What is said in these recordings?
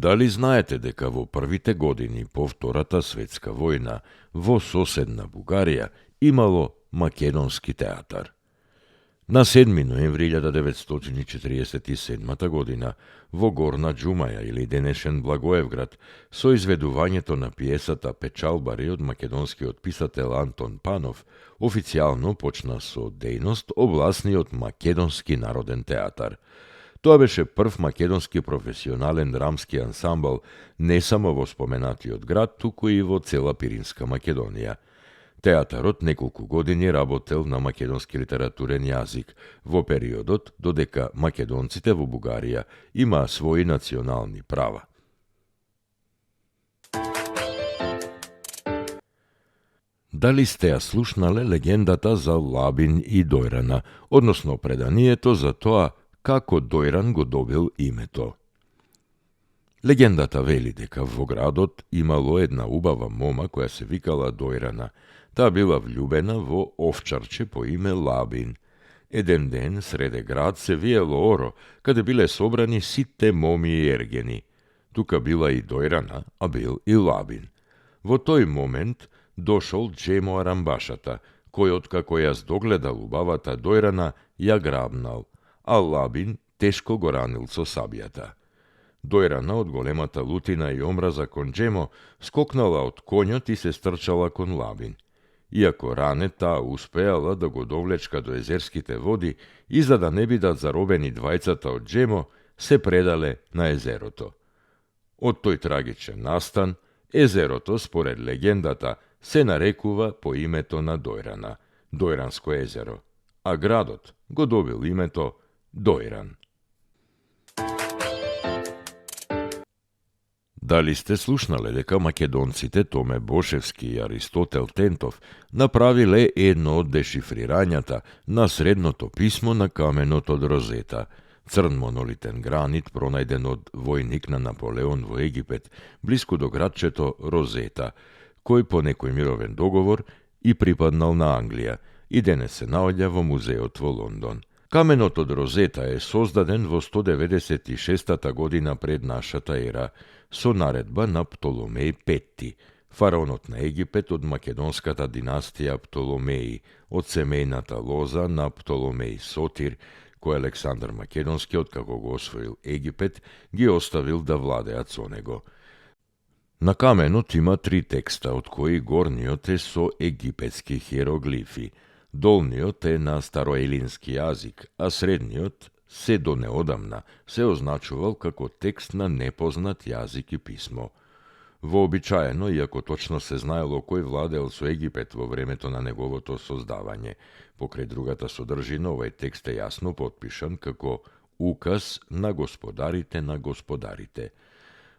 Дали знаете дека во првите години по Втората светска војна во соседна Бугарија имало македонски театар? На 7 ноември 1947 година во Горна Џумаја или денешен Благоевград со изведувањето на пиесата Печалбари од македонскиот писател Антон Панов официјално почна со дејност обласниот Македонски народен театар. Тоа беше прв македонски професионален драмски ансамбл не само во споменатиот град, туку и во цела Пиринска Македонија. Театарот неколку години работел на македонски литературен јазик во периодот додека македонците во Бугарија имаа своји национални права. Дали сте ја слушнале легендата за Лабин и Дојрана, односно преданието за тоа како Дојран го добил името? Легендата вели дека во градот имало една убава мома која се викала Дојрана. Таа била влюбена во овчарче по име Лабин. Еден ден среде град се виело оро, каде биле собрани сите моми и ергени. Тука била и Дојрана, а бил и Лабин. Во тој момент дошол Джемо Арамбашата, кој откако ја догледал убавата Дојрана, ја грабнал, а Лабин тешко го ранил со сабјата. Дојрана од големата лутина и омраза кон Джемо скокнала од конјот и се стрчала кон Лабин. Иако ране, таа успеала да го довлечка до езерските води и за да не бидат заробени двајцата од Джемо, се предале на езерото. Од тој трагичен настан, езерото, според легендата, се нарекува по името на Дојрана, Дојранско езеро, а градот го добил името Дојран. Дали сте слушнале дека македонците Томе Бошевски и Аристотел Тентов направиле едно од дешифрирањата на средното писмо на каменот од Розета, црн монолитен гранит пронајден од војник на Наполеон во Египет, блиску до градчето Розета, кој по некој мировен договор и припаднал на Англија и денес се наоѓа во музеот во Лондон. Каменот од Розета е создаден во 196 година пред нашата ера, со наредба на Птоломеј V, фараонот на Египет од македонската династија Птоломеи, од семејната лоза на Птоломеј Сотир, кој Александар Македонски, откако го освоил Египет, ги оставил да владеат со него. На каменот има 3 текста, од кои горниот е со египетски хиероглифи, долниот е на староелински јазик, а средниот се до неодамна се означувал како текст на непознат јазик и писмо. Вообичаено, иако точно се знаело кој владеел со Египет во времето на неговото создавање, покрај другата содржина овој текст е јасно потпишан како указ на господарите на господарите.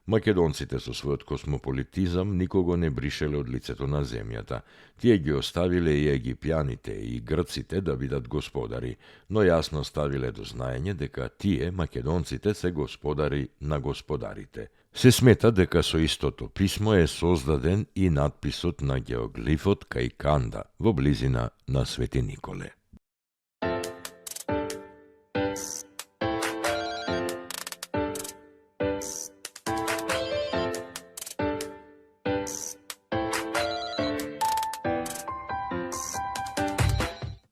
Македонците со својот космополитизам никого не бришеле од лицето на земјата. Тие ги оставиле и египјаните и грците да бидат господари, но јасно ставиле до знаење дека тие, македонците, се господари на господарите. Се смета дека со истото писмо е создаден и надписот на геоглифот кај Канда, во близина на Свети Николе.